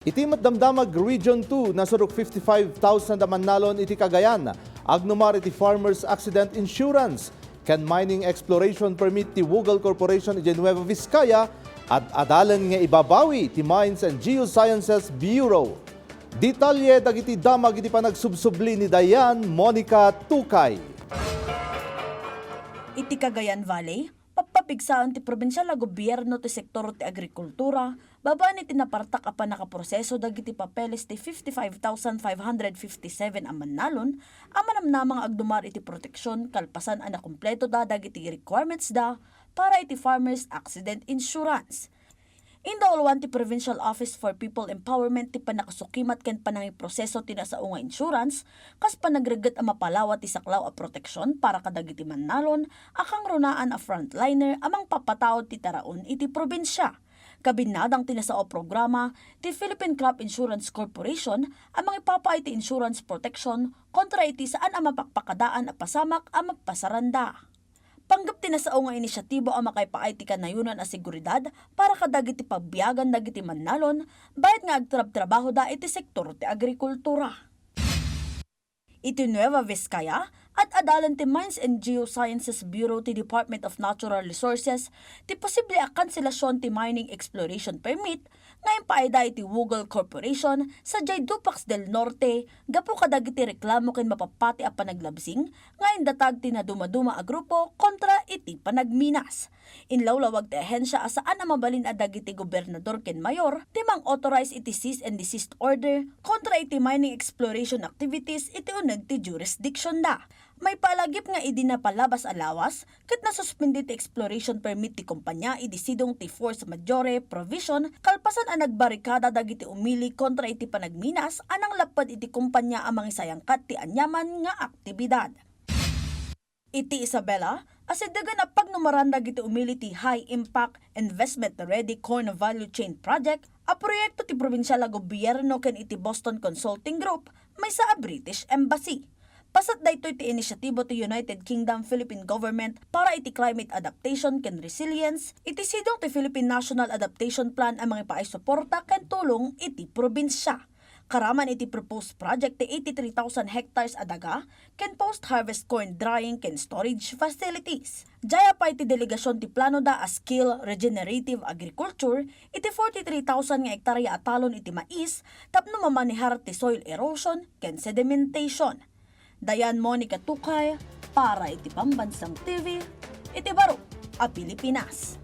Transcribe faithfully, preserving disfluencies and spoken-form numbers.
Iti met Damdamag Region two, nasurok fifty-five thousand a mannalon iti Cagayan, agnumar iti Farmers Accident Insurance ken Mining Exploration Permit ti Wugol Corporation iti Nueva Vizcaya, ad-adalen nga ibabawi ti Mines and Geosciences Bureau. Detalye dagiti damag iti panagsubsubli ni Dayan Monica Tukay. Iti Cagayan Valley, pappapigsaen ti probinsial a gobierno ti sektor ti agrikultura babaen iti napartak a pannakaproseso dagiti papeles ti fifty-five thousand five hundred fifty-seven a mannalon a manamnama nga agdumar iti proteksion kalpasan a nakumpleto da dagiti requirements da para iti Farmers Accident Insurance. Indauluan ti Provincial Office for People Empowerment ti pannakasukimat ken panangiproseso ti nasao nga insurance kas panagregget a mapalawa ti saklaw a proteksion para kadagiti mannalon a kangrunaan a frontliner a mangpapataud ti taraon iti probinsia. Kabinnadang ti nasao a programa ti Philippine Crop Insurance Corporation a mangipapaay ti insurance protection kontra iti saan a mapakpakadaan a pasamak a mapasaranda. Panggep ti nasao nga inisyatibo a makaipaay ti kanayonan a seguridad para kadagiti pagbiagan dagiti mannalon, bayat nga agtrabtrabahoda iti sektor ti agrikultura. Iti Nueva Vizcaya, ad-adalen ti Mines and Geosciences Bureau ti Department of Natural Resources ti posible a kanselasion ti mining exploration permit nga impaayda iti Wugol Corporation sadiay Dupax del Norte gapu kadagiti reklamo ken mapappati a panaglabsing nga indatag ti nadumaduma a grupo kontra iti panagminas. Inlawlawag ti ahensia a saan a mabalin a dagiti gobernador ken mayor ti mang-authorize iti cease and desist order kontra iti mining exploration activities iti uneg ti jurisdiction da. Maipalagip nga idi napalabas a lawas, ket nasuspindi ti exploration permit ti kompanya idi sidong ti force majeure provision kalpasan a nagbarikada dagiti umili kontra iti panagminas a nanglapped iti kompanya a mangisayangkat ti aniaman nga aktibidad. Iti Isabela, asidegen a pagnumaran dagiti umili ti High Impact Investment Ready Corn Value Chain Project a proyekto ti probinsial a gobierno ken iti Boston Consulting Group maysa a British Embassy. Paset daytoy ti inisyatibo ti United Kingdom Philippine Government para iti climate adaptation ken resilience iti sidong ti Philippine National Adaptation Plan a mangipaay suporta ken tulong iti probinsia. Karaman iti proposed project ti eighty-three thousand hectares a daga ken post-harvest corn drying ken storage facilities. Diay pay ti delegasion ti plano da a scale regenerative agriculture iti forty-three thousand nga hektarya a talon iti mais tapno mamanehar ti soil erosion ken sedimentation. Dayan Monica Tukay para iti Pambansang T V iti baro a Pilipinas.